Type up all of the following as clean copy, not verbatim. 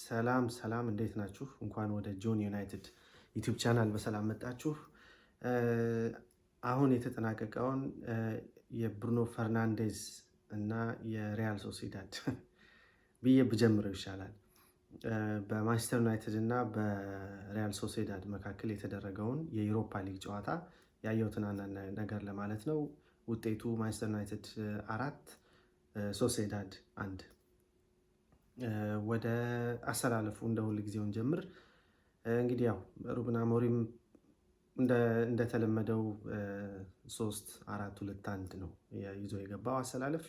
ሰላም ሰላም፣ እንዴት ናችሁ? እንኳን ወደ ጆን ዩናይትድ ዩቲዩብ ቻናል በሰላም መጣችሁ። አሁን የተጠናቀቀውን የብሩኖ ፈርናንዴዝ እና የሪያል ሶሲዳድ ብዬ ብጀምረው ይሻላል። በማንቸስተር ዩናይትድ እና በሪያል ሶሲዳድ መካከል የተደረገውን የዩሮፓ ሊግ ጨዋታ ያየሁትን አንዳንድ ነገር ለማለት ነው። ውጤቱ ማንቸስተር ዩናይትድ 4፣ ሶሲዳድ 1። ወደ አሰላለፉ እንደ ሁል ጊዜው እንጀምር። እንግዲህ ያው ሩበን አሞሪም እንደተለመደው 3-4-2-1 ነው ይዞ የገባው አሰላለፍ።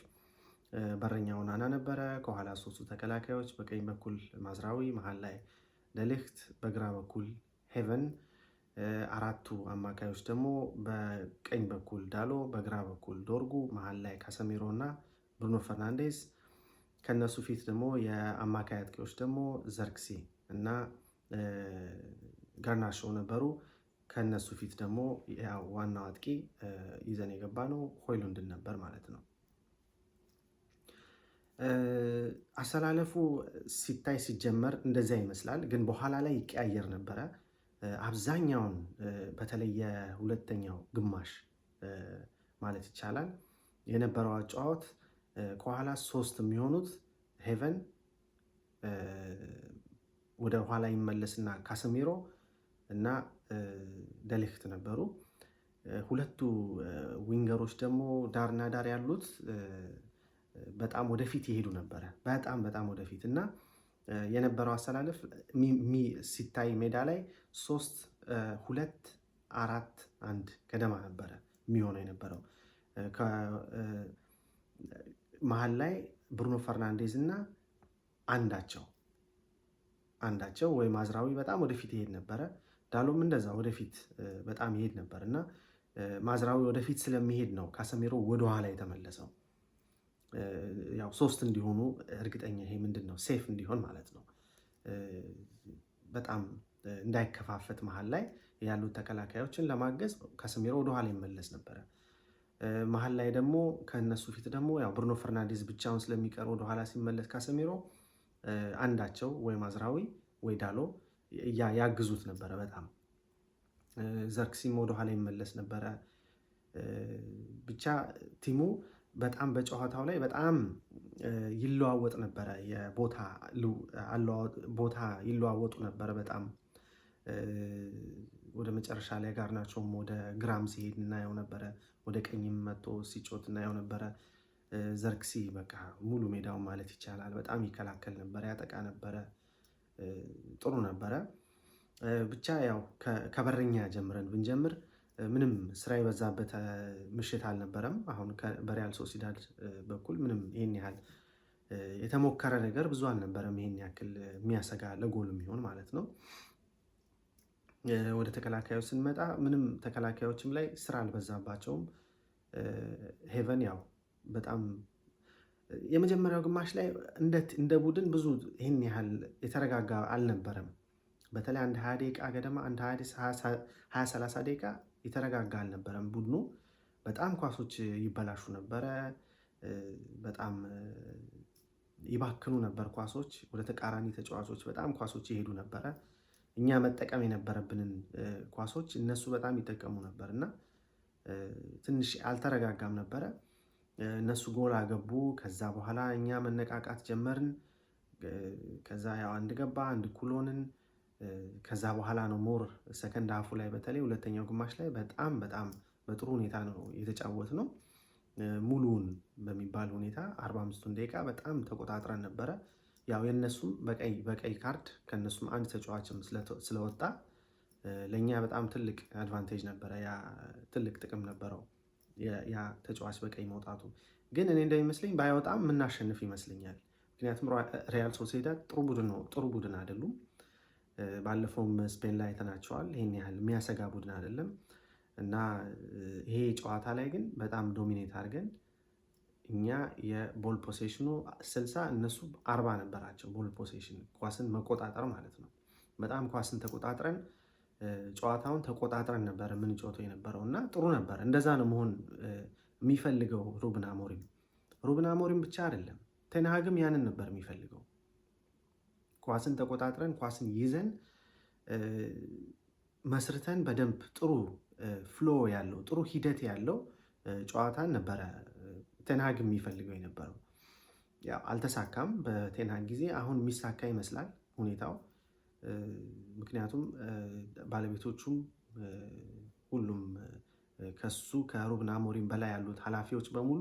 በረኛው ኦናና ነበረ። ከኋላ ሶስቱ ተከላካዮች፣ በቀኝ በኩል ማዝራዊ፣ መሀል ላይ ደሊኽት፣ በግራ በኩል ሄቨን። አራቱ አማካዮች ደግሞ በቀኝ በኩል ዳሎ፣ በግራ በኩል ዶርጉ፣ መሀል ላይ ካሰሚሮ እና ብሩኖ ፈርናንዴዝ። ከነሱ ፊት ደግሞ የአማካይ አጥቂዎች ደግሞ ዘርክሲ እና ጋርናሾ ነበሩ። ከነሱ ፊት ደግሞ ያው ዋናው አጥቂ ይዘን የገባ ነው ሆይሉንድን ነበር ማለት ነው። አሰላለፉ ሲታይ ሲጀመር እንደዚያ ይመስላል፣ ግን በኋላ ላይ ይቀያየር ነበረ። አብዛኛውን በተለይ የሁለተኛው ግማሽ ማለት ይቻላል የነበረው አጨዋወት ከኋላ ሶስት የሚሆኑት ሄቨን ወደ ኋላ ይመለስና ካሰሚሮ እና ደሊኽት ነበሩ። ሁለቱ winger ኦች ደግሞ ዳርና ዳር ያሉት በጣም ወደፊት ይሄዱ ነበረ። በጣም በጣም ወደፊት እና የነበረው አሰላለፍ ሲታይ ሜዳ ላይ 3-2-4-1 ገደማ ነበረ የሚሆነው የነበረው። መሀል ላይ ብሩኖ ፈርናንዴዝ እና አንዳቸው አንዳቸው ወይ ማዝራዊ በጣም ወደፊት ይሄድ ነበረ። ዳሎም እንደዛ ወደፊት በጣም ይሄድ ነበር እና ማዝራዊ ወደፊት ስለሚሄድ ነው ካሰሜሮ ወደኋላ የተመለሰው። ያው ሶስት እንዲሆኑ እርግጠኛ ይሄ ምንድን ነው safe እንዲሆን ማለት ነው። በጣም እንዳይከፋፈት መሀል ላይ ያሉት ተከላካዮችን ለማገዝ ካሰሜሮ ወደኋላ ይመለስ ነበረ። መሀል ላይ ደግሞ ከእነሱ ፊት ደግሞ ያው ብሩኖ ፈርናንዴዝ ብቻውን ስለሚቀር ወደኋላ ሲመለስ ካሰሜሮ አንዳቸው ወይ ማዝራዊ ወይ ዳሎ ያግዙት ነበረ። በጣም ዘርክሲም ወደኋላ ይመለስ ነበረ። ብቻ team ኡ በጣም በጨዋታው ላይ በጣም ይለዋወጥ ነበረ። የቦታ ቦታ ይለዋወጡ ነበረ በጣም። ወደ መጨረሻ ላይ ጋርናቾም ወደ ግራም ሲሄድ እናየው ነበረ፣ ወደ ቀኝም መጥቶ ሲጮት እናየው ነበረ። ዘርክሲ በቃ ሙሉ ሜዳውን ማለት ይቻላል በጣም ይከላከል ነበረ፣ ያጠቃ ነበረ፣ ጥሩ ነበረ። ብቻ ያው ከበረኛ ጀምረን ብንጀምር ምንም ስራ የበዛበት ምሽት አልነበረም። አሁን በሪያል ሶሲዳድ በኩል ምንም ይህን ያህል የተሞከረ ነገር ብዙ አልነበረም። ይህን ያክል የሚያሰጋ ለጎል የሚሆን ማለት ነው። ወደ ተከላካዮች ስንመጣ ምንም ተከላካዮችም ላይ ስራ አልበዛባቸውም። ሄቨን ያው በጣም የመጀመሪያው ግማሽ ላይ እንደ ቡድን ብዙ ይህን ያህል የተረጋጋ አልነበረም። በተለይ አንድ 20 ደቂቃ ገደማ፣ አንድ 20-30 ደቂቃ የተረጋጋ አልነበረም ቡድኑ። በጣም ኳሶች ይበላሹ ነበረ። በጣም ይባክኑ ነበር ኳሶች። ወደ ተቃራኒ ተጫዋቾች በጣም ኳሶች ይሄዱ ነበረ። እኛ መጠቀም የነበረብንን ኳሶች እነሱ በጣም ይጠቀሙ ነበር እና ትንሽ አልተረጋጋም ነበረ። እነሱ ጎል አገቡ። ከዛ በኋላ እኛ መነቃቃት ጀመርን። ከዛ ያው አንድ ገባ፣ አንድ እኩል ሆንን። ከዛ በኋላ ነው more second half ኡ ላይ በተለይ ሁለተኛው ግማሽ ላይ በጣም በጣም በጥሩ ሁኔታ ነው የተጫወትነው። ሙሉውን በሚባል ሁኔታ 45ቱን ደቂቃ በጣም ተቆጣጥረን ነበረ። ያው የእነሱም በቀይ ካርድ ከእነሱም አንድ ተጫዋችም ስለወጣ ለእኛ በጣም ትልቅ advantage ነበረ። ያ ትልቅ ጥቅም ነበረው ያ ተጫዋች በቀይ መውጣቱ። ግን እኔ እንደሚመስለኝ ባይወጣም የምናሸንፍ ይመስለኛል። ምክንያቱም ሪያል ሶሴዳድ ጥሩ ቡድን ነው፣ ጥሩ ቡድን አይደሉም። ባለፈውም ስፔን ላይ አይተናቸዋል። ይህን ያህል የሚያሰጋ ቡድን አይደለም እና ይሄ ጨዋታ ላይ ግን በጣም dominate አድርገን እኛ የ ball possession ኑ 60 እነሱ 40 ነበራቸው። Ball possession ኳስን መቆጣጠር ማለት ነው። በጣም ኳስን ተቆጣጥረን ጨዋታውን ተቆጣጥረን ነበር የምንጫወተው የነበረው እና ጥሩ ነበር። እንደዛ ነው መሆን የሚፈልገው ሩበን አሞሪም። ሩበን አሞሪም ብቻ አይደለም፣ ቴንሃግም ያንን ነበር የሚፈልገው። ኳስን ተቆጣጥረን፣ ኳስን ይዘን፣ መስርተን በደንብ ጥሩ flow ያለው፣ ጥሩ ሂደት ያለው ጨዋታን ነበረ ቴንሃግ የሚፈልገው የነበረው። ያው አልተሳካም በቴንሃግ ጊዜ። አሁን የሚሳካ ይመስላል ሁኔታው። ምክንያቱም ባለቤቶቹም ሁሉም ከሱ ከሩበን አሞሪም በላይ ያሉት ኃላፊዎች በሙሉ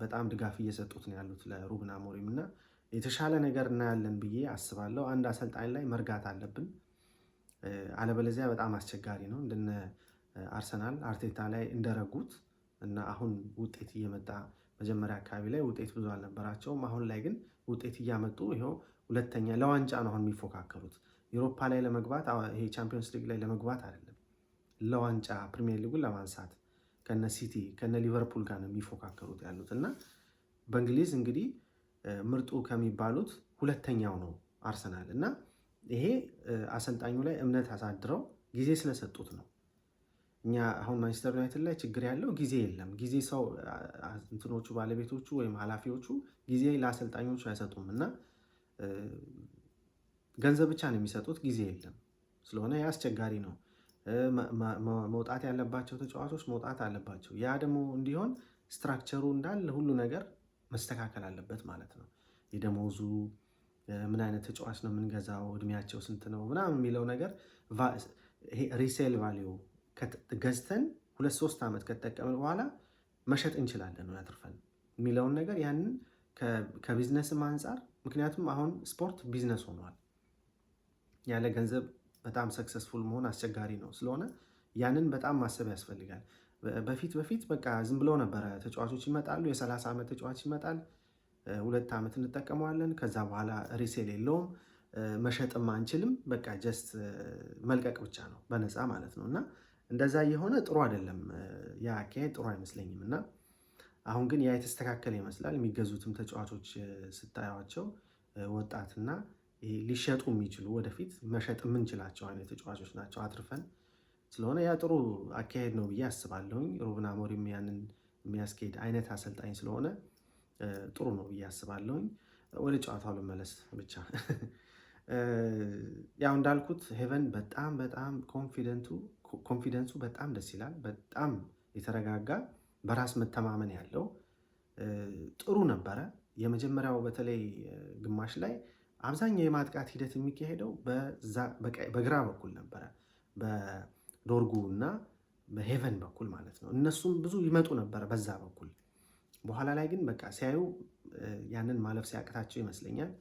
በጣም ድጋፍ እየሰጡት ነው ያሉት ለሩበን አሞሪም እና የተሻለ ነገር እናያለን ብዬ አስባለሁ። አንድ አሰልጣኝ ላይ መርጋት አለብን። አለበለዚያ በጣም አስቸጋሪ ነው። እንደነ አርሰናል አርቴታ ላይ እንደረጉት እና አሁን ውጤት እየመጣ፣ መጀመሪያ አካባቢ ላይ ውጤት ብዙ አልነበራቸውም። አሁን ላይ ግን ውጤት እያመጡ ይኸው ሁለተኛ፣ ለዋንጫ ነው አሁን የሚፎካከሩት። ዩሮፓ ላይ ለመግባት፣ ይሄ ቻምፒዮንስ ሊግ ላይ ለመግባት አይደለም፣ ለዋንጫ ፕሪሚየር ሊጉን ለማንሳት ከነ ሲቲ ከነ ሊቨርፑል ጋር ነው የሚፎካከሩት ያሉት። እና በእንግሊዝ እንግዲህ ምርጡ ከሚባሉት ሁለተኛው ነው አርሰናል። እና ይሄ አሰልጣኙ ላይ እምነት አሳድረው ጊዜ ስለሰጡት ነው። እኛ አሁን ማንቸስተር ዩናይትድ ላይ ችግር ያለው ጊዜ የለም። ጊዜ ሰው እንትኖቹ ባለቤቶቹ ወይም ኃላፊዎቹ ጊዜ ለአሰልጣኞቹ አይሰጡም እና ገንዘብ ብቻ ነው የሚሰጡት፣ ጊዜ የለም። ስለሆነ ያ አስቸጋሪ ነው። መውጣት ያለባቸው ተጫዋቾች መውጣት አለባቸው። ያ ደግሞ እንዲሆን structure ኡ እንዳለ ሁሉ ነገር መስተካከል አለበት ማለት ነው። የደሞዙ፣ ምን አይነት ተጫዋች ነው የምንገዛው፣ እድሜያቸው ስንት ነው ምናምን የሚለው ነገር፣ resale value፣ ገዝተን 2-3 ዓመት ከተጠቀምን በኋላ መሸጥ እንችላለን ወይ አትርፈን የሚለውን ነገር ያንን ከቢዝነስም አንጻር፣ ምክንያቱም አሁን ስፖርት ቢዝነስ ሆኗል። ያለ ገንዘብ በጣም successful መሆን አስቸጋሪ ነው። ስለሆነ ያንን በጣም ማሰብ ያስፈልጋል። በፊት በፊት በቃ ዝም ብለው ነበረ፣ ተጫዋቾች ይመጣሉ። የ30 ዓመት ተጫዋች ይመጣል። 2 ዓመት እንጠቀመዋለን። ከዛ በኋላ resale የለውም፣ መሸጥም አንችልም። በቃ just መልቀቅ ብቻ ነው በነፃ ማለት ነው። እና እንደዛ እየሆነ ጥሩ አይደለም። ያ አካሄድ ጥሩ አይመስለኝም። እና አሁን ግን ያ የተስተካከለ ይመስላል። የሚገዙትም ተጫዋቾች ስታዩቸው ወጣትና ሊሸጡ የሚችሉ፣ ወደፊት መሸጥ የምንችላቸው አይነት ተጫዋቾች ናቸው አትርፈን። ስለሆነ ያ ጥሩ አካሄድ ነው ብዬ አስባለሁኝ። ሩበን አሞሪም ያንን የሚያስኬድ አይነት አሰልጣኝ ስለሆነ ጥሩ ነው ብዬ አስባለሁኝ። ወደ ጨዋታው ልመለስ ብቻ። ያው እንዳልኩት ሄቨን በጣም በጣም confidence ኡ በጣም ደስ ይላል። በጣም የተረጋጋ፣ በራስ መተማመን ያለው፣ ጥሩ ነበረ። የመጀመሪያው በተለይ ግማሽ ላይ አብዛኛው የማጥቃት ሂደት የሚካሄደው በግራ በኩል ነበረ፣ በዶርጉ እና በሄቨን በኩል ማለት ነው። እነሱም ብዙ ይመጡ ነበረ በዛ በኩል። በኋላ ላይ ግን በቃ ሲያዩ ያንን ማለፍ ሲያቅታቸው ይመስለኛል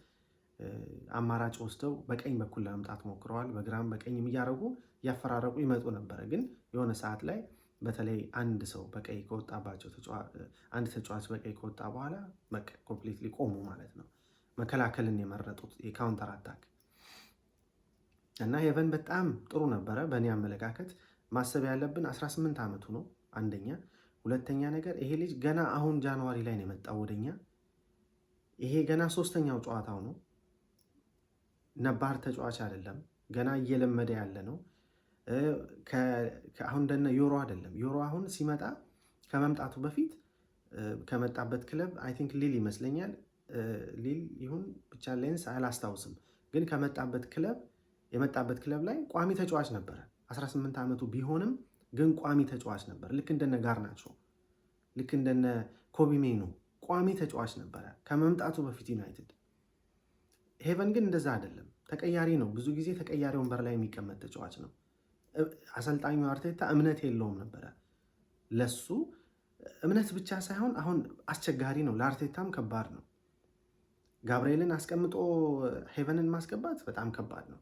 አማራጭ ወስደው በቀኝ በኩል ለመምጣት ሞክረዋል። በግራም በቀኝም እያደረጉ እያፈራረቁ ይመጡ ነበረ። ግን የሆነ ሰዓት ላይ በተለይ አንድ ሰው በቀይ ከወጣባቸው፣ አንድ ተጫዋች በቀይ ከወጣ በኋላ በቃ completely ቆሙ ማለት ነው። መከላከልን የመረጡት የ counter attack። እና ሄቨን በጣም ጥሩ ነበረ። በእኔ አመለካከት ማሰብ ያለብን 18 ዓመቱ ነው አንደኛ። ሁለተኛ ነገር ይሄ ልጅ ገና አሁን January ላይ ነው የመጣው ወደኛ። ይሄ ገና ሶስተኛው ጨዋታው ነው። ነባር ተጫዋች አይደለም። ገና እየለመደ ያለ ነው። አሁን እንደነ ዮሮ አይደለም። ዮሮ አሁን ሲመጣ፣ ከመምጣቱ በፊት ከመጣበት ክለብ I think ሊል ይመስለኛል፣ ሊል ይሁን ብቻ ሌንስ አላስታውስም፣ ግን ከመጣበት ክለብ የመጣበት ክለብ ላይ ቋሚ ተጫዋች ነበረ። 18 ዓመቱ ቢሆንም ግን ቋሚ ተጫዋች ነበር። ልክ እንደነ ጋርናቾ፣ ልክ እንደነ ኮቢ ሜኑ ቋሚ ተጫዋች ነበረ ከመምጣቱ በፊት ዩናይትድ። ሄቨን ግን እንደዛ አይደለም፣ ተቀያሪ ነው። ብዙ ጊዜ ተቀያሪ ወንበር ላይ የሚቀመጥ ተጫዋች ነው። አሰልጣኙ አርቴታ እምነት የለውም ነበረ ለሱ። እምነት ብቻ ሳይሆን አሁን አስቸጋሪ ነው፣ ለአርቴታም ከባድ ነው። ጋብርኤልን አስቀምጦ ሄቨንን ማስገባት በጣም ከባድ ነው።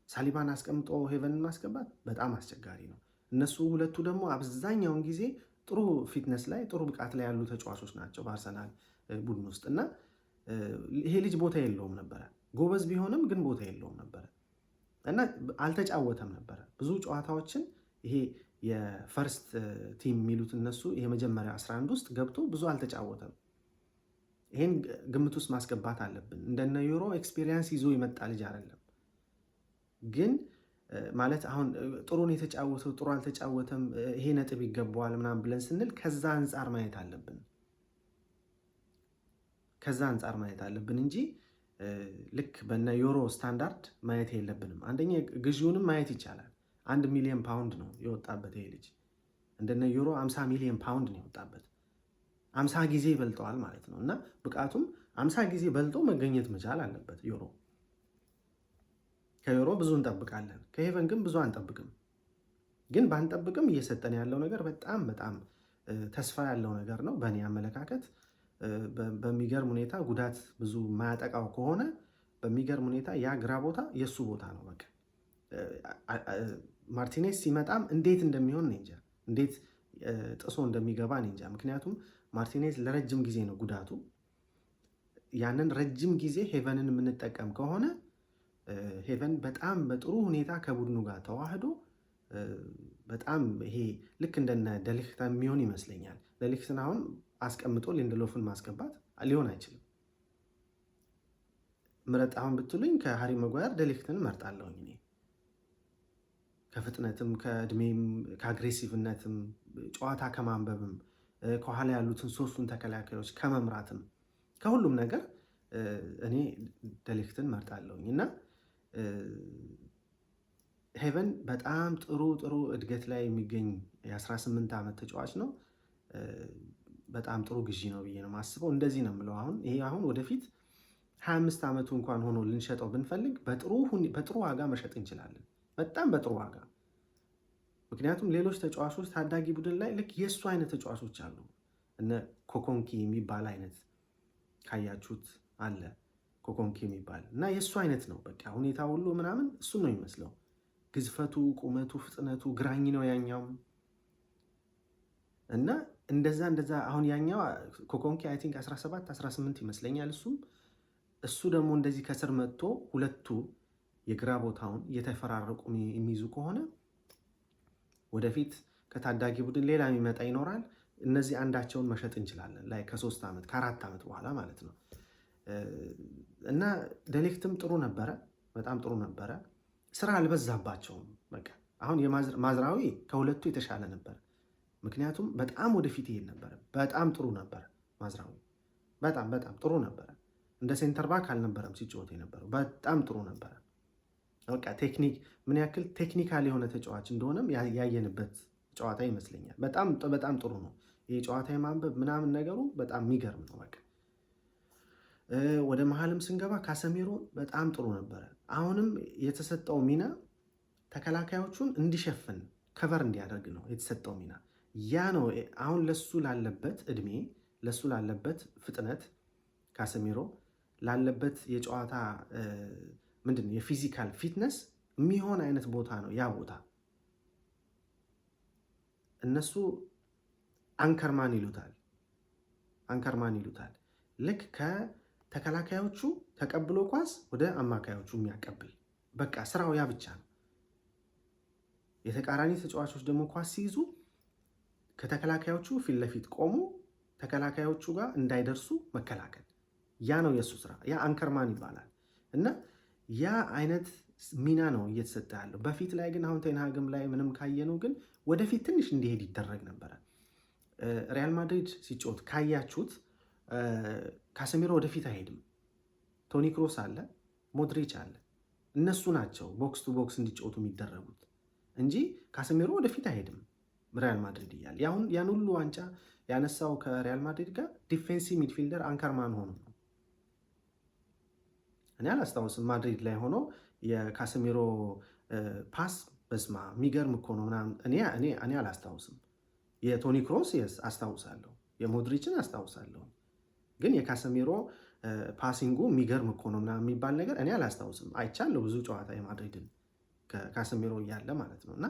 ሳሊባን አስቀምጦ ሄቨንን ማስገባት በጣም አስቸጋሪ ነው። እነሱ ሁለቱ ደግሞ አብዛኛውን ጊዜ ጥሩ fitness ላይ፣ ጥሩ ብቃት ላይ ያሉ ተጫዋቾች ናቸው በአርሰናል ቡድን ውስጥ። እና ይሄ ልጅ ቦታ የለውም ነበረ። ጎበዝ ቢሆንም ግን ቦታ የለውም ነበረ እና አልተጫወተም ነበረ ብዙ ጨዋታዎችን። ይሄ የ first team የሚሉት እነሱ የመጀመሪያ 11 ውስጥ ገብቶ ብዙ አልተጫወተም። ይሄን ግምት ውስጥ ማስገባት አለብን። እንደነ ዮሮ experience ይዞ የመጣ ልጅ አይደለም። ግን ማለት አሁን ጥሩ ነው የተጫወተው፣ ጥሩ አልተጫወተም፣ ይሄ ነጥብ ይገባዋል ምናምን ብለን ስንል ከዛ አንጻር ማየት አለብን። ከዛ አንጻር ማየት አለብን እንጂ ልክ በነ ዮሮ ስታንዳርድ ማየት የለብንም። አንደኛ ግዢውንም ማየት ይቻላል። 1 ሚሊዮን ፓውንድ ነው የወጣበት ይሄ ልጅ። እንደነ ዮሮ 50 ሚሊዮን ፓውንድ ነው የወጣበት። 50 ጊዜ ይበልጠዋል ማለት ነው። እና ብቃቱም 50 ጊዜ በልጦ መገኘት መቻል አለበት ዮሮ። ከዮሮ ብዙ እንጠብቃለን፣ ከሄቨን ግን ብዙ አንጠብቅም። ግን ባንጠብቅም እየሰጠን ያለው ነገር በጣም በጣም ተስፋ ያለው ነገር ነው። በእኔ አመለካከት በሚገርም ሁኔታ ጉዳት ብዙ ማያጠቃው ከሆነ በሚገርም ሁኔታ ያ ግራ ቦታ የእሱ ቦታ ነው። በቃ ማርቲኔዝ ሲመጣም እንዴት እንደሚሆን እኔ እንጃ፣ እንዴት ጥሶ እንደሚገባ እኔ እንጃ። ምክንያቱም ማርቲኔዝ ለረጅም ጊዜ ነው ጉዳቱ። ያንን ረጅም ጊዜ ሄቨንን የምንጠቀም ከሆነ ሄቨን በጣም በጥሩ ሁኔታ ከቡድኑ ጋር ተዋህዶ በጣም ይሄ ልክ እንደነ ደሊክት የሚሆን ይመስለኛል። ደሊክትን አሁን አስቀምጦ ሊንደሎፍን ማስገባት ሊሆን አይችልም። ምረጥ አሁን ብትሉኝ ከሃሪ መጓየር ደሊክትን እመርጣለሁኝ እኔ፣ ከፍጥነትም፣ ከእድሜም፣ ከ aggressive ነትም፣ ጨዋታ ከማንበብም፣ ከኋላ ያሉትን ሶስቱን ተከላካዮች ከመምራትም፣ ከሁሉም ነገር እኔ ደሊክትን መርጣለሁኝ። እና ሄቨን በጣም ጥሩ ጥሩ እድገት ላይ የሚገኝ የ18 ዓመት ተጫዋች ነው። በጣም ጥሩ ግዢ ነው ብዬ ነው የማስበው። እንደዚህ ነው የምለው። አሁን ይሄ አሁን ወደፊት 25 ዓመቱ እንኳን ሆኖ ልንሸጠው ብንፈልግ በጥሩ ዋጋ መሸጥ እንችላለን። በጣም በጥሩ ዋጋ። ምክንያቱም ሌሎች ተጫዋቾች ታዳጊ ቡድን ላይ ልክ የእሱ አይነት ተጫዋቾች አሉ። እነ ኮኮንኪ የሚባል አይነት ካያችሁት አለ፣ ኮኮንኪ የሚባል፣ እና የእሱ አይነት ነው። በቃ ሁኔታ ሁሉ ምናምን እሱን ነው የሚመስለው። ግዝፈቱ፣ ቁመቱ፣ ፍጥነቱ፣ ግራኝ ነው ያኛውም። እና እንደዛ እንደዛ አሁን ያኛው ኮኮንኪ I think 17 18 ይመስለኛል። እሱም እሱ ደግሞ እንደዚህ ከስር መጥቶ ሁለቱ የግራ ቦታውን እየተፈራረቁ የሚይዙ ከሆነ ወደፊት ከታዳጊ ቡድን ሌላ የሚመጣ ይኖራል። እነዚህ አንዳቸውን መሸጥ እንችላለን ላይ ከ3 ዓመት ከ4 ዓመት በኋላ ማለት ነው። እና ደሊክትም ጥሩ ነበረ፣ በጣም ጥሩ ነበረ። ስራ አልበዛባቸውም። በቃ አሁን የማዝራዊ ከሁለቱ የተሻለ ነበር። ምክንያቱም በጣም ወደፊት ይሄድ ነበረ። በጣም ጥሩ ነበረ ማዝራዊ፣ በጣም በጣም ጥሩ ነበረ። እንደ center back አልነበረም ሲጫወት የነበረው፣ በጣም ጥሩ ነበረ። በቃ ቴክኒክ ምን ያክል technical የሆነ ተጫዋች እንደሆነም ያየንበት ጨዋታ ይመስለኛል። በጣም በጣም ጥሩ ነው። ይህ ጨዋታ የማንበብ ምናምን ነገሩ በጣም የሚገርም ነው። በቃ ወደ መሀልም ስንገባ ካሰሚሮ በጣም ጥሩ ነበረ። አሁንም የተሰጠው ሚና ተከላካዮቹን እንዲሸፍን፣ cover እንዲያደርግ ነው የተሰጠው ሚና። ያ ነው አሁን ለሱ ላለበት እድሜ፣ ለሱ ላለበት ፍጥነት፣ ካሰሚሮ ላለበት የጨዋታ ምንድን ነው የ physical fitness የሚሆን አይነት ቦታ ነው ያ ቦታ። እነሱ anchor man ይሉታል፣ anchor man ይሉታል። ልክ ከተከላካዮቹ ተቀብሎ ኳስ ወደ አማካዮቹ የሚያቀብል፣ በቃ ስራው ያ ብቻ ነው። የተቃራኒ ተጫዋቾች ደግሞ ኳስ ሲይዙ ከተከላካዮቹ ፊት ለፊት ቆሞ ተከላካዮቹ ጋር እንዳይደርሱ መከላከል። ያ ነው የእሱ ስራ። ያ anchor man ይባላል። እና ያ አይነት ሚና ነው እየተሰጠ ያለው። በፊት ላይ ግን አሁን ቴንሃግም ላይ ምንም ካየነው ግን ወደፊት ትንሽ እንዲሄድ ይደረግ ነበረ። ሪያል ማድሪድ ሲጫወት ካያችሁት ካሰሚሮ ወደፊት አይሄድም። ቶኒ ክሮስ አለ፣ ሞድሪች አለ። እነሱ ናቸው box to box እንዲጫወቱ የሚደረጉት እንጂ ካሰሚሮ ወደፊት አይሄድም ሪያል ማድሪድ እያለ። ያን ሁሉ ዋንጫ ያነሳው ከሪያል ማድሪድ ጋር defensive midfielder anchor man ሆኖ ነው። እኔ አላስታውስም ማድሪድ ላይ ሆኖ የካሰሚሮ pass በስማ የሚገርም እኮ ነው ምናምን እኔ አላስታውስም። የቶኒ ክሮስ አስታውሳለሁ፣ የሞድሪችን አስታውሳለሁ። ግን የካሰሚሮ passing ኡ የሚገርም እኮ ነው ምናምን የሚባል ነገር እኔ አላስታውስም። አይቻለሁ ብዙ ጨዋታ የማድሪድን ከካሰሚሮ እያለ ማለት ነው። እና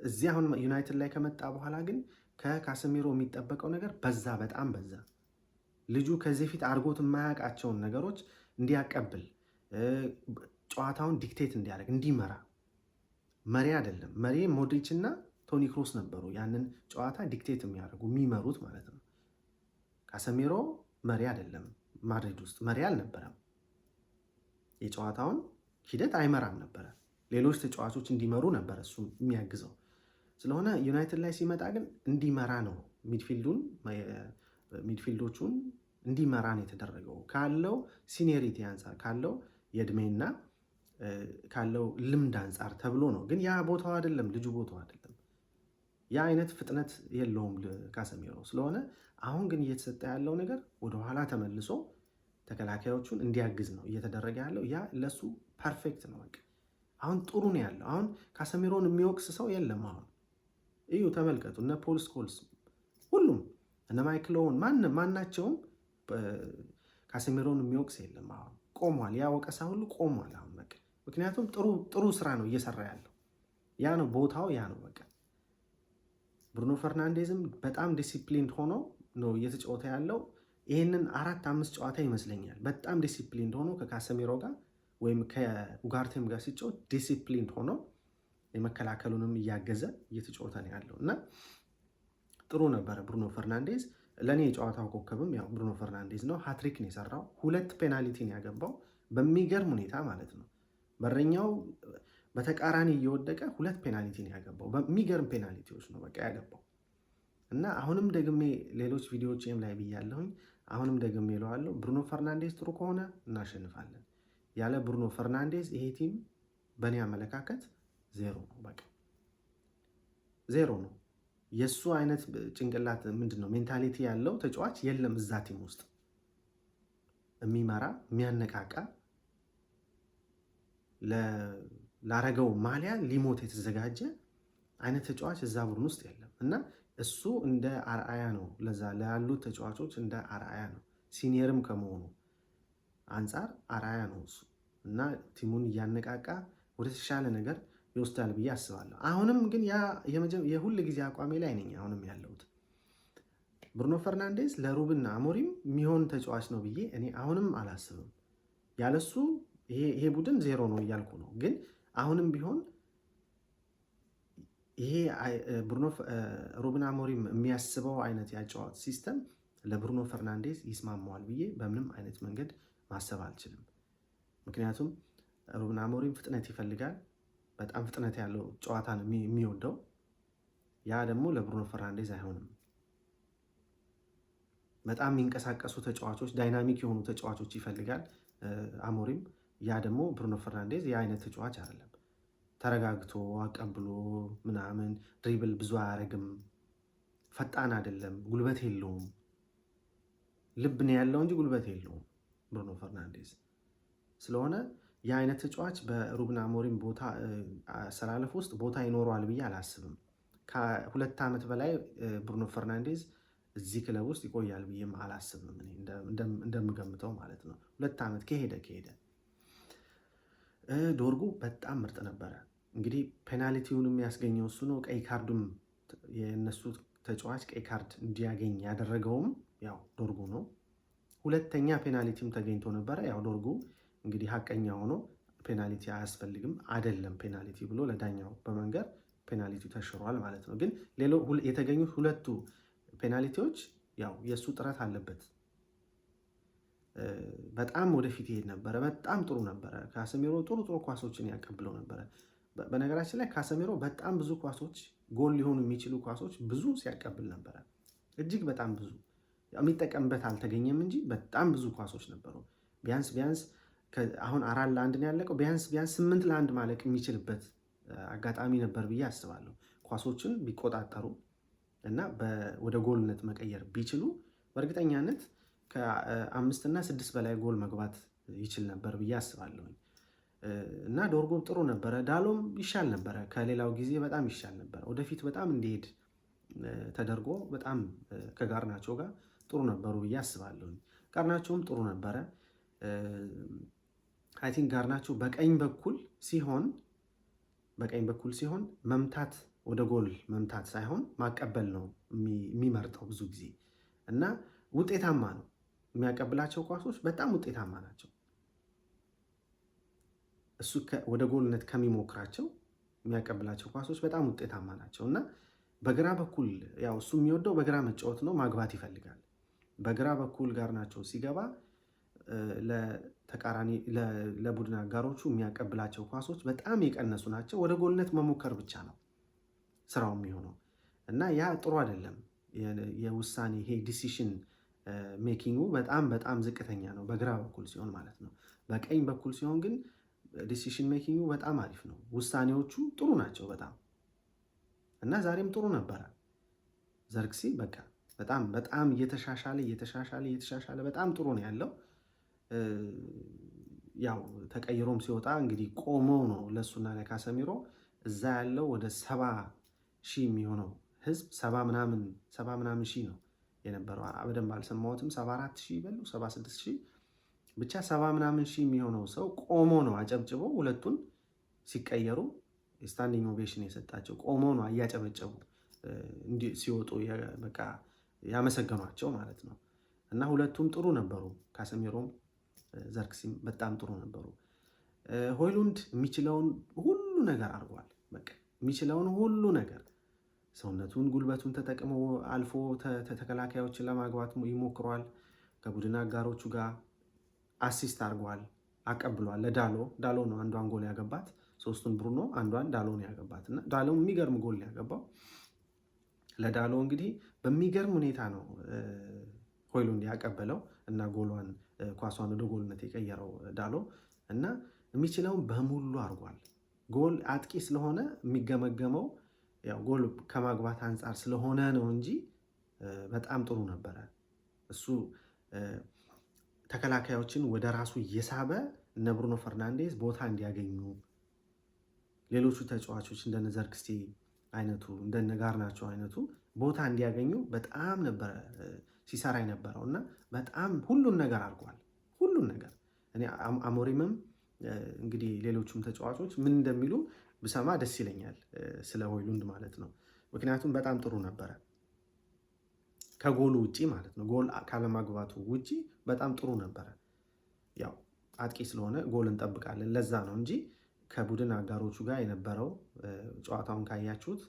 እዚህ አሁን ዩናይትድ ላይ ከመጣ በኋላ ግን ከካሰሚሮ የሚጠበቀው ነገር በዛ፣ በጣም በዛ። ልጁ ከዚህ በፊት አድርጎት የማያውቃቸውን ነገሮች እንዲያቀብል፣ ጨዋታውን dictate እንዲያደርግ፣ እንዲመራ። መሪ አይደለም። መሪ ሞድሪች እና ቶኒ ክሮስ ነበሩ ያንን ጨዋታ dictate የሚያደርጉ፣ የሚመሩት ማለት ነው። ካሰሚሮ መሪ አይደለም። ማድሪድ ውስጥ መሪ አልነበረም። የጨዋታውን ሂደት አይመራም ነበረ። ሌሎች ተጫዋቾች እንዲመሩ ነበረ እሱ የሚያግዘው። ስለሆነ ዩናይትድ ላይ ሲመጣ ግን እንዲመራ ነው midfield ኡን midfield ኦቹን እንዲመራን የተደረገው ካለው seniority አንጻር፣ ካለው የእድሜና ካለው ልምድ አንጻር ተብሎ ነው። ግን ያ ቦታው አይደለም፣ ልጁ ቦታው አይደለም። ያ አይነት ፍጥነት የለውም ካሰሜሮ ስለሆነ አሁን ግን እየተሰጠ ያለው ነገር ወደኋላ ተመልሶ ተከላካዮቹን እንዲያግዝ ነው እየተደረገ ያለው። ያ ለሱ perfect ነው። በቃ አሁን ጥሩ ነው ያለው። አሁን ካሰሜሮን የሚወቅስ ሰው የለም። አሁን እዩ፣ ተመልከቱ። እነ ፖል ስኮልስ፣ ሁሉም፣ እነ ማይክል ኦውን፣ ማንም ማናቸውም ካሰሜሮን የሚወቅስ የለም። አሁን ቆሟል። ያ ወቀሳ ሁሉ ቆሟል። አሁን በቃ ምክንያቱም ጥሩ ጥሩ ስራ ነው እየሰራ ያለው። ያ ነው ቦታው፣ ያ ነው በቃ። ብሩኖ ፈርናንዴዝም በጣም disciplined ሆኖ ነው እየተጫወተ ያለው። ይህንን አራት አምስት ጨዋታ ይመስለኛል በጣም disciplined ሆኖ ከካሰሜሮ ጋር ወይም ከኡጋርቴም ጋር ሲጫወት disciplined ሆኖ የመከላከሉንም እያገዘ እየተጫወተ ነው ያለው እና ጥሩ ነበረ ብሩኖ ፈርናንዴዝ። ለእኔ የጨዋታው ኮከብም ያው ብሩኖ ፈርናንዴዝ ነው። ሀትሪክ ነው የሰራው። ሁለት ፔናልቲን ያገባው በሚገርም ሁኔታ ማለት ነው። በረኛው በተቃራኒ እየወደቀ ሁለት ፔናልቲን ያገባው፣ በሚገርም ፔናልቲዎች ነው በቃ ያገባው። እና አሁንም ደግሜ ሌሎች ቪዲዮዎችም ላይ ብያለሁኝ፣ አሁንም ደግሜ እለዋለሁ፣ ብሩኖ ፈርናንዴዝ ጥሩ ከሆነ እናሸንፋለን። ያለ ብሩኖ ፈርናንዴዝ ይሄ team በእኔ አመለካከት ዜሮ ነው፣ በቃ ዜሮ ነው። የእሱ አይነት ጭንቅላት፣ ምንድን ነው፣ mentality ያለው ተጫዋች የለም እዛ team ውስጥ፣ የሚመራ፣ የሚያነቃቃ፣ ላረገው ማሊያ ሊሞት የተዘጋጀ አይነት ተጫዋች እዛ ቡድን ውስጥ የለም። እና እሱ እንደ አርአያ ነው፣ ለዛ ላሉት ተጫዋቾች እንደ አርአያ ነው። Senior ም ከመሆኑ አንጻር አርአያ ነው እሱ እና team ኡን እያነቃቃ ወደ ተሻለ ነገር ይወስዳል ብዬ አስባለሁ። አሁንም ግን ያ የሁል ጊዜ አቋሜ ላይ ነኝ አሁንም ያለሁት። ብሩኖ ፈርናንዴዝ ለሩብን አሞሪም የሚሆን ተጫዋች ነው ብዬ እኔ አሁንም አላስብም። ያለሱ ይሄ ቡድን ዜሮ ነው እያልኩ ነው። ግን አሁንም ቢሆን ይሄ ሩብን አሞሪም የሚያስበው አይነት ያጨዋወት system ለብሩኖ ፈርናንዴዝ ይስማማዋል ብዬ በምንም አይነት መንገድ ማሰብ አልችልም። ምክንያቱም ሩብን አሞሪም ፍጥነት ይፈልጋል። በጣም ፍጥነት ያለው ጨዋታ ነው የሚወደው። ያ ደግሞ ለብሩኖ ፈርናንዴዝ አይሆንም። በጣም የሚንቀሳቀሱ ተጫዋቾች፣ dynamic የሆኑ ተጫዋቾች ይፈልጋል አሞሪም። ያ ደግሞ ብሩኖ ፈርናንዴዝ ያ አይነት ተጫዋች አይደለም። ተረጋግቶ አቀብሎ ምናምን፣ dribble ብዙ አያደርግም። ፈጣን አይደለም፣ ጉልበት የለውም። ልብ ነው ያለው እንጂ ጉልበት የለውም ብሩኖ ፈርናንዴዝ። ስለሆነ ያ አይነት ተጫዋች በሩብን አሞሪም ቦታ አሰላለፍ ውስጥ ቦታ ይኖረዋል ብዬ አላስብም። ከ2 ዓመት በላይ ብሩኖ ፈርናንዴዝ እዚህ ክለብ ውስጥ ይቆያል ብዬም አላስብም፣ እንደምገምተው ማለት ነው። 2 ዓመት ከሄደ ከሄደ። ዶርጉ በጣም ምርጥ ነበረ። እንግዲህ ፔናልቲውንም ያስገኘው እሱ ነው። ቀይ ካርዱም የእነሱ ተጫዋች ቀይ ካርድ እንዲያገኝ ያደረገውም ያው ዶርጉ ነው። ሁለተኛ ፔናልቲም ተገኝቶ ነበረ። ያው ዶርጉ እንግዲህ ሀቀኛ ሆኖ ፔናልቲ አያስፈልግም፣ አይደለም ፔናልቲ ብሎ ለዳኛው በመንገር ፔናልቲው ተሽሯል ማለት ነው። ግን የተገኙት ሁለቱ ፔናልቲዎች ያው የእሱ ጥረት አለበት። በጣም ወደፊት ይሄድ ነበረ። በጣም ጥሩ ነበረ። ካሰሜሮ ጥሩ ጥሩ ኳሶችን ያቀብለው ነበረ። በነገራችን ላይ ካሰሜሮ በጣም ብዙ ኳሶች፣ ጎል ሊሆኑ የሚችሉ ኳሶች ብዙ ሲያቀብል ነበረ። እጅግ በጣም ብዙ፣ የሚጠቀምበት አልተገኘም እንጂ በጣም ብዙ ኳሶች ነበሩ። ቢያንስ ቢያንስ አሁን 4-1 ነው ያለቀው። ቢያንስ ቢያንስ 8-1 ማለቅ የሚችልበት አጋጣሚ ነበር ብዬ አስባለሁ። ኳሶችን ቢቆጣጠሩ እና ወደ ጎልነት መቀየር ቢችሉ በእርግጠኛነት ከአምስት እና ስድስት በላይ ጎል መግባት ይችል ነበር ብዬ አስባለሁኝ። እና ዶርጉ ጥሩ ነበረ። ዳሎም ይሻል ነበረ፣ ከሌላው ጊዜ በጣም ይሻል ነበረ። ወደፊት በጣም እንዲሄድ ተደርጎ በጣም ከጋርናቾ ጋር ጥሩ ነበሩ ብዬ አስባለሁኝ። ጋርናቾም ጥሩ ነበረ። I think ጋርናቾ በቀኝ በኩል ሲሆን መምታት፣ ወደ ጎል መምታት ሳይሆን ማቀበል ነው የሚመርጠው ብዙ ጊዜ እና ውጤታማ ነው። የሚያቀብላቸው ኳሶች በጣም ውጤታማ ናቸው። እሱ ወደ ጎልነት ከሚሞክራቸው የሚያቀብላቸው ኳሶች በጣም ውጤታማ ናቸው። እና በግራ በኩል ያው እሱ የሚወደው በግራ መጫወት ነው፣ ማግባት ይፈልጋል። በግራ በኩል ጋርናቾ ሲገባ ለተቃራኒ ለቡድን አጋሮቹ የሚያቀብላቸው ኳሶች በጣም የቀነሱ ናቸው። ወደ ጎልነት መሞከር ብቻ ነው ስራው የሚሆነው እና ያ ጥሩ አይደለም። የውሳኔ ይሄ decision making ኡ በጣም በጣም ዝቅተኛ ነው፣ በግራ በኩል ሲሆን ማለት ነው። በቀኝ በኩል ሲሆን ግን decision making ኡ በጣም አሪፍ ነው። ውሳኔዎቹ ጥሩ ናቸው በጣም። እና ዛሬም ጥሩ ነበረ። ዘርክሲ በቃ በጣም በጣም እየተሻሻለ እየተሻሻለ እየተሻሻለ በጣም ጥሩ ነው ያለው። ያው ተቀይሮም ሲወጣ እንግዲህ ቆሞ ነው ለእሱና ለካሰሚሮ። እዛ ያለው ወደ 70,000 የሚሆነው ህዝብ፣ 70 ምናምን ሺህ ነው የነበረው። በደንብ አልሰማሁትም። 74,000 በሉ 76,000፣ ብቻ 70 ምናምን ሺህ የሚሆነው ሰው ቆሞ ነው አጨብጭቦ ሁለቱን ሲቀየሩ standing ovation የሰጣቸው። ቆሞ ነው እያጨበጨቡ ሲወጡ በቃ ያመሰገኗቸው ማለት ነው። እና ሁለቱም ጥሩ ነበሩ። ካሰሚሮም ዘርክሲም በጣም ጥሩ ነበሩ። ሆይሉንድ የሚችለውን ሁሉ ነገር አድርጓል። በቃ የሚችለውን ሁሉ ነገር ሰውነቱን፣ ጉልበቱን ተጠቅሞ አልፎ ተከላካዮችን ለማግባት ይሞክሯል። ከቡድን አጋሮቹ ጋር assist አድርጓል፣ አቀብሏል ለዳሎ። ዳሎ ነው አንዷን ጎል ያገባት። ሶስቱን ብሩኖ፣ አንዷን ዳሎ ነው ያገባት። እና ዳሎ የሚገርም ጎል ነው ያገባው። ለዳሎ እንግዲህ በሚገርም ሁኔታ ነው ሆይሉንድ ያቀበለው እና ጎሏን ኳሷን ወደ ጎልነት የቀየረው ዳሎ። እና የሚችለውን በሙሉ አድርጓል። ጎል አጥቂ ስለሆነ የሚገመገመው ያው ጎል ከማግባት አንጻር ስለሆነ ነው እንጂ በጣም ጥሩ ነበረ። እሱ ተከላካዮችን ወደ ራሱ እየሳበ እነ ብሩኖ ፈርናንዴዝ ቦታ እንዲያገኙ፣ ሌሎቹ ተጫዋቾች እንደነ ዘርክሲ አይነቱ፣ እንደነ ጋርናቾ አይነቱ ቦታ እንዲያገኙ በጣም ነበረ ሲሰራ የነበረው። እና በጣም ሁሉን ነገር አድርጓል። ሁሉን ነገር። እኔ አሞሪምም እንግዲህ ሌሎቹም ተጫዋቾች ምን እንደሚሉ ብሰማ ደስ ይለኛል፣ ስለ ሆይሉንድ ማለት ነው። ምክንያቱም በጣም ጥሩ ነበረ ከጎሉ ውጪ ማለት ነው። ጎል ካለማግባቱ ውጪ በጣም ጥሩ ነበረ። ያው አጥቂ ስለሆነ ጎል እንጠብቃለን፣ ለዛ ነው እንጂ ከቡድን አጋሮቹ ጋር የነበረው ጨዋታውን ካያችሁት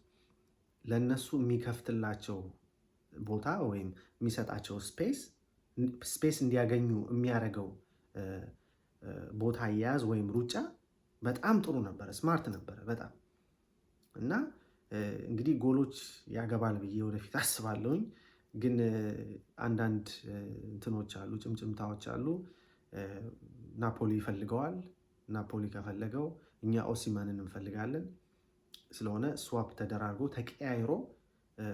ለእነሱ የሚከፍትላቸው ቦታ ወይም የሚሰጣቸው space እንዲያገኙ የሚያደርገው ቦታ አያያዝ ወይም ሩጫ በጣም ጥሩ ነበረ። Smart ነበረ በጣም። እና እንግዲህ ጎሎች ያገባል ብዬ ወደፊት አስባለሁኝ። ግን አንዳንድ እንትኖች አሉ፣ ጭምጭምታዎች አሉ። ናፖሊ ይፈልገዋል። ናፖሊ ከፈለገው እኛ ኦሲመንን እንፈልጋለን። ስለሆነ swap ተደራርጎ፣ ተቀያይሮ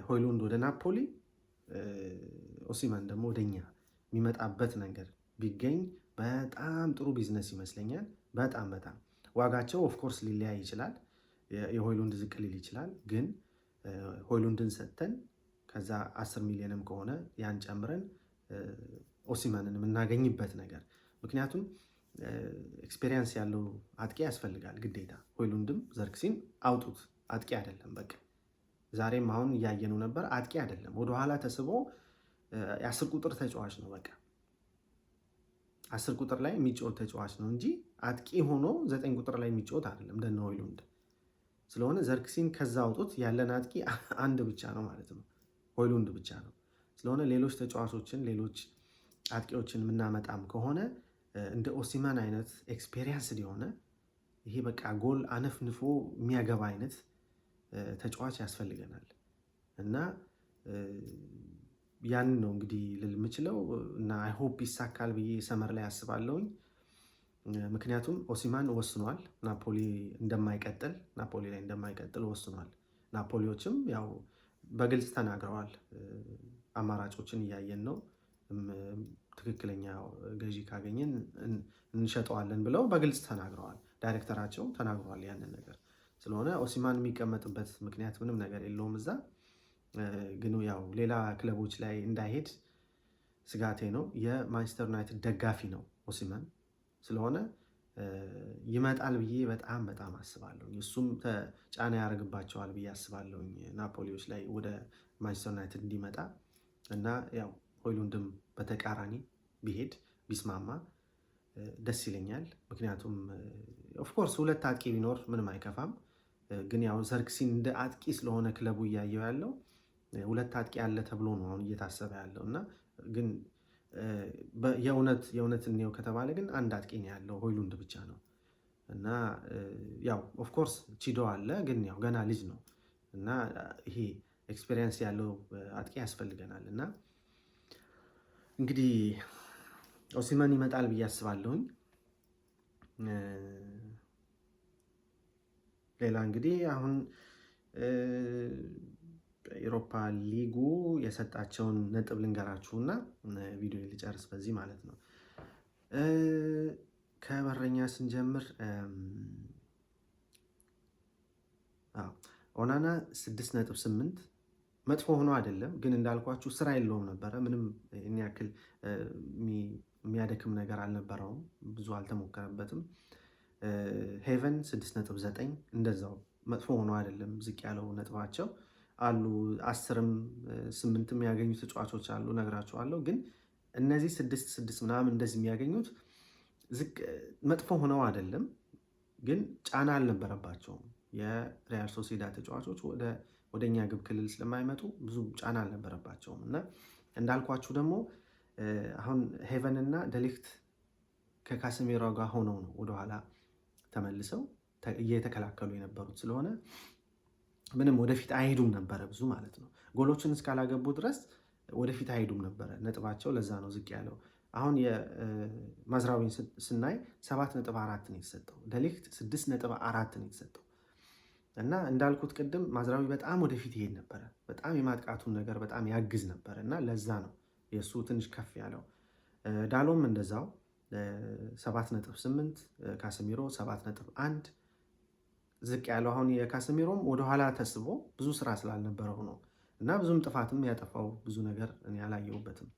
ሆይሉንድ ወደ ናፖሊ፣ ኦሲመን ደግሞ ወደኛ የሚመጣበት ነገር ቢገኝ በጣም ጥሩ ቢዝነስ ይመስለኛል። በጣም በጣም ዋጋቸው of course ሊለያይ ይችላል። የሆይሉንድ ዝቅ ሊል ይችላል። ግን ሆይሉንድን ሰጥተን ከዛ 10 ሚሊዮንም ከሆነ ያን ጨምረን ኦሲመንን የምናገኝበት ነገር፣ ምክንያቱም experience ያለው አጥቂ ያስፈልጋል ግዴታ። ሆይሉንድም ዘርክሲን አውጡት፣ አጥቂ አይደለም። በቃ ዛሬም አሁን እያየነው ነበር፣ አጥቂ አይደለም። ወደኋላ ተስቦ የ10 ቁጥር ተጫዋች ነው። በቃ 10 ቁጥር ላይ የሚጫወት ተጫዋች ነው እንጂ አጥቂ ሆኖ 9 ቁጥር ላይ የሚጫወት አይደለም እንደነ ሆይሉንድ። ስለሆነ ዘርክሲን ከዛ አውጡት። ያለን አጥቂ አንድ ብቻ ነው ማለት ነው፣ ሆይሉንድ ብቻ ነው። ስለሆነ ሌሎች ተጫዋቾችን፣ ሌሎች አጥቂዎችን የምናመጣም ከሆነ እንደ ኦሲማን አይነት experienced የሆነ፣ ይሄ በቃ ጎል አነፍንፎ የሚያገባ አይነት ተጫዋች ያስፈልገናል። እና ያንን ነው እንግዲህ ልል የምችለው። እና I hope ይሳካል ብዬ summer ላይ አስባለሁኝ። ምክንያቱም ኦሲማን ወስኗል፣ ናፖሊ እንደማይቀጥል፣ ናፖሊ ላይ እንደማይቀጥል ወስኗል። ናፖሊዎችም ያው በግልጽ ተናግረዋል። አማራጮችን እያየን ነው፣ ትክክለኛ ገዢ ካገኘን እንሸጠዋለን ብለው በግልጽ ተናግረዋል። ዳይሬክተራቸው ተናግረዋል ያንን ነገር። ስለሆነ ኦሲማን የሚቀመጥበት ምክንያት ምንም ነገር የለውም እዛ። ግን ያው ሌላ ክለቦች ላይ እንዳይሄድ ስጋቴ ነው። የማንቸስተር ዩናይትድ ደጋፊ ነው ኦሲማን። ስለሆነ ይመጣል ብዬ በጣም በጣም አስባለሁ። እሱም ጫና ያደርግባቸዋል ብዬ አስባለሁኝ ናፖሊዎች ላይ ወደ ማንቸስተር ዩናይትድ እንዲመጣ። እና ያው ሆይሉንድም በተቃራኒ ቢሄድ፣ ቢስማማ ደስ ይለኛል። ምክንያቱም of course ሁለት አጥቂ ቢኖር ምንም አይከፋም። ግን ያው ዘርክሲን እንደ አጥቂ ስለሆነ ክለቡ እያየው ያለው፣ ሁለት አጥቂ ያለ ተብሎ ነው አሁን እየታሰበ ያለው። እና ግን የእውነት የእውነት እንየው ከተባለ ግን አንድ አጥቂ ነው ያለው፣ ሆይሉንድ ብቻ ነው። እና ያው of course ቺዶ አለ፣ ግን ያው ገና ልጅ ነው እና ይሄ experience ያለው አጥቂ ያስፈልገናል። እና እንግዲህ ኦሲመን ይመጣል ብዬ አስባለሁኝ። ሌላ እንግዲህ አሁን ኤሮፓ ሊጉ የሰጣቸውን ነጥብ ልንገራችሁና ቪዲዮ ልጨርስ በዚህ ማለት ነው። ከበረኛ ስንጀምር ኦናና 6.8 መጥፎ ሆኖ አይደለም፣ ግን እንዳልኳችሁ ስራ የለውም ነበረ። ምንም ይህን ያክል የሚያደክም ነገር አልነበረውም። ብዙ አልተሞከረበትም። ሄቨን 6.9 እንደዛው መጥፎ ሆኖ አይደለም ዝቅ ያለው ነጥባቸው አሉ። 10ም 8ም የሚያገኙ ተጫዋቾች አሉ፣ ነግራችኋለሁ። ግን እነዚህ 6 6 ምናምን እንደዚህ የሚያገኙት ዝቅ መጥፎ ሆነው አይደለም፣ ግን ጫና አልነበረባቸውም። የሪያል ሶሲዳድ ተጫዋቾች ወደ እኛ ግብ ክልል ስለማይመጡ ብዙ ጫና አልነበረባቸውም እና እንዳልኳችሁ ደግሞ አሁን ሄቨን እና ደሊክት ከካሴሜሮ ጋር ሆነው ነው ወደኋላ ተመልሰው እየተከላከሉ የነበሩት፣ ስለሆነ ምንም ወደፊት አይሄዱም ነበረ ብዙ ማለት ነው። ጎሎችን እስካላገቡ ድረስ ወደፊት አይሄዱም ነበረ። ነጥባቸው ለዛ ነው ዝቅ ያለው። አሁን የማዝራዊን ስናይ 7.4 ነው የተሰጠው። ደሊክት 6.4 ነው የተሰጠው። እና እንዳልኩት ቅድም ማዝራዊ በጣም ወደፊት ይሄድ ነበረ። በጣም የማጥቃቱን ነገር በጣም ያግዝ ነበረ እና ለዛ ነው የእሱ ትንሽ ከፍ ያለው። ዳሎም እንደዛው 7.8፣ ካሰሚሮ 7.1 ዝቅ ያለው። አሁን የካሰሚሮም ወደኋላ ተስቦ ብዙ ስራ ስላልነበረው ነው እና ብዙም ጥፋትም ያጠፋው ብዙ ነገር እኔ አላየሁበትም።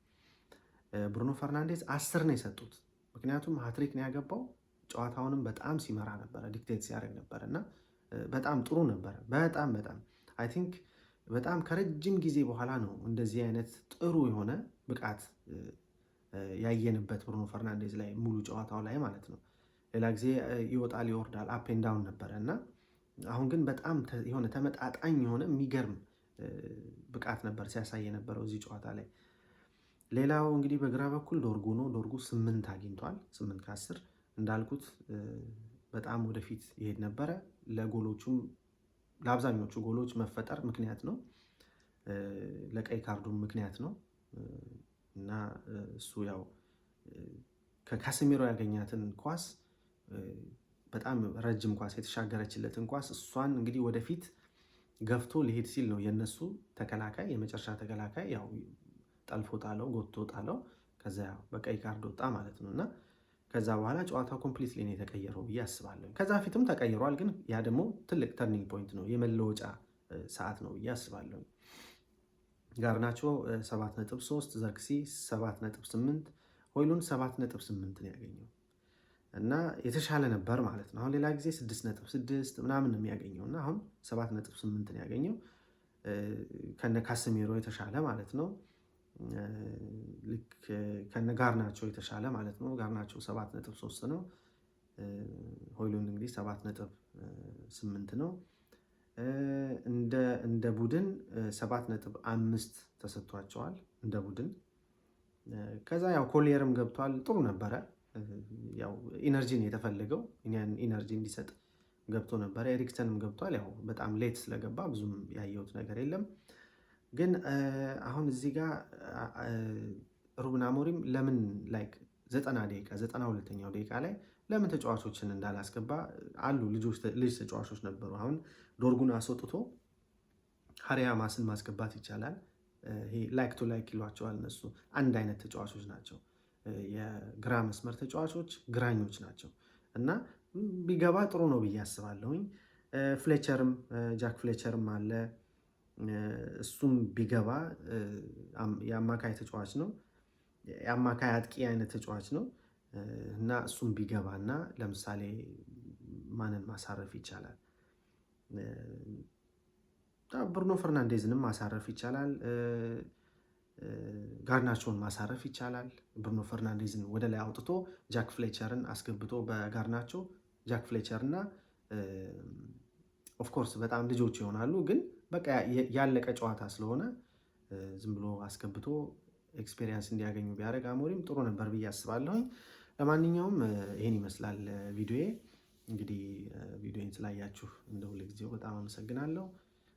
ብሩኖ ፈርናንዴዝ 10 ነው የሰጡት። ምክንያቱም ሀትሪክ ነው ያገባው። ጨዋታውንም በጣም ሲመራ ነበረ፣ dictate ሲያደርግ ነበረ እና በጣም ጥሩ ነበረ። በጣም በጣም I think በጣም ከረጅም ጊዜ በኋላ ነው እንደዚህ አይነት ጥሩ የሆነ ብቃት ያየንበት ብሩኖ ፈርናንዴዝ ላይ፣ ሙሉ ጨዋታው ላይ ማለት ነው። ሌላ ጊዜ ይወጣል ይወርዳል፣ up and down ነበረ እና አሁን ግን በጣም የሆነ ተመጣጣኝ የሆነ የሚገርም ብቃት ነበር ሲያሳይ የነበረው እዚህ ጨዋታ ላይ። ሌላው እንግዲህ በግራ በኩል ዶርጉ ነው። ዶርጉ 8 አግኝቷል። 8 ከ10። እንዳልኩት በጣም ወደፊት ይሄድ ነበረ። ለጎሎቹም ለአብዛኞቹ ጎሎች መፈጠር ምክንያት ነው። ለቀይ ካርዱም ምክንያት ነው እና እሱ ያው ከካሴሚሮ ያገኛትን ኳስ፣ በጣም ረጅም ኳስ የተሻገረችለትን ኳስ፣ እሷን እንግዲህ ወደፊት ገፍቶ ሊሄድ ሲል ነው የነሱ ተከላካይ፣ የመጨረሻ ተከላካይ ያው ጠልፎ ጣለው፣ ጎትቶ ጣለው። ከዛ በቀይ ካርድ ወጣ ማለት ነው እና ከዛ በኋላ ጨዋታው completely ነው የተቀየረው ብዬ አስባለሁ። ከዛ በፊትም ተቀይሯል፣ ግን ያ ደግሞ ትልቅ turning point ነው፣ የመለወጫ ሰዓት ነው ብዬ አስባለሁ። ጋርናቾ 7.3፣ ዘርክሲ 7.8፣ ሆይሉንድ 7.8 ነው ያገኘው እና የተሻለ ነበር ማለት ነው። አሁን ሌላ ጊዜ 6.6 ምናምን ነው የሚያገኘው እና አሁን 7.8 ነው ያገኘው፣ ከነ ካሰሜሮ የተሻለ ማለት ነው። ልክ ከነ ጋርናቾ የተሻለ ማለት ነው። ጋርናቾ 7.3 ነው። ሆይሉንድ እንግዲህ 7.8 ነው። እንደ ቡድን 7.5 ተሰጥቷቸዋል እንደ ቡድን። ከዛ ያው ኮሊየርም ገብቷል። ጥሩ ነበረ። ያው energy ነው የተፈለገው፣ energy እንዲሰጥ ገብቶ ነበረ። ኤሪክሰንም ገብቷል። ያው በጣም late ስለገባ ብዙም ያየሁት ነገር የለም። ግን አሁን እዚህ ጋር ሩበን አሞሪም ለምን like 90 ደቂቃ፣ 92ኛው ደቂቃ ላይ ለምን ተጫዋቾችን እንዳላስገባ፣ አሉ ልጅ ተጫዋቾች ነበሩ። አሁን ዶርጉን አስወጥቶ ሃሪ ሃማስን ማስገባት ይቻላል። ይሄ like to like ይሏቸዋል እነሱ፣ አንድ አይነት ተጫዋቾች ናቸው። የግራ መስመር ተጫዋቾች ግራኞች ናቸው እና ቢገባ ጥሩ ነው ብዬ አስባለሁኝ። ፍሌቸርም፣ ጃክ ፍሌቸርም አለ። እሱም ቢገባ የአማካይ ተጫዋች ነው። የአማካይ አጥቂ አይነት ተጫዋች ነው እና እሱም ቢገባ እና ለምሳሌ ማንን ማሳረፍ ይቻላል? ብሩኖ ፈርናንዴዝንም ማሳረፍ ይቻላል። ጋርናቾን ማሳረፍ ይቻላል። ብሩኖ ፈርናንዴዝን ወደ ላይ አውጥቶ ጃክ ፍሌቸርን አስገብቶ በጋርናቾ፣ ጃክ ፍሌቸር እና of course በጣም ልጆች ይሆናሉ፣ ግን በቃ ያለቀ ጨዋታ ስለሆነ ዝም ብሎ አስገብቶ experience እንዲያገኙ ቢያደርግ አሞሪም ጥሩ ነበር ብዬ አስባለሁኝ። ለማንኛውም ይሄን ይመስላል ቪዲዮዬ። እንግዲህ ቪዲዮን ስላያችሁ እንደ ሁልጊዜው በጣም አመሰግናለሁ።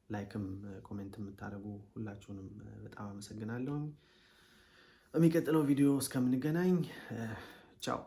Like ም comment የምታደርጉ ሁላችሁንም በጣም አመሰግናለሁኝ። በሚቀጥለው ቪዲዮ እስከምንገናኝ ቻው።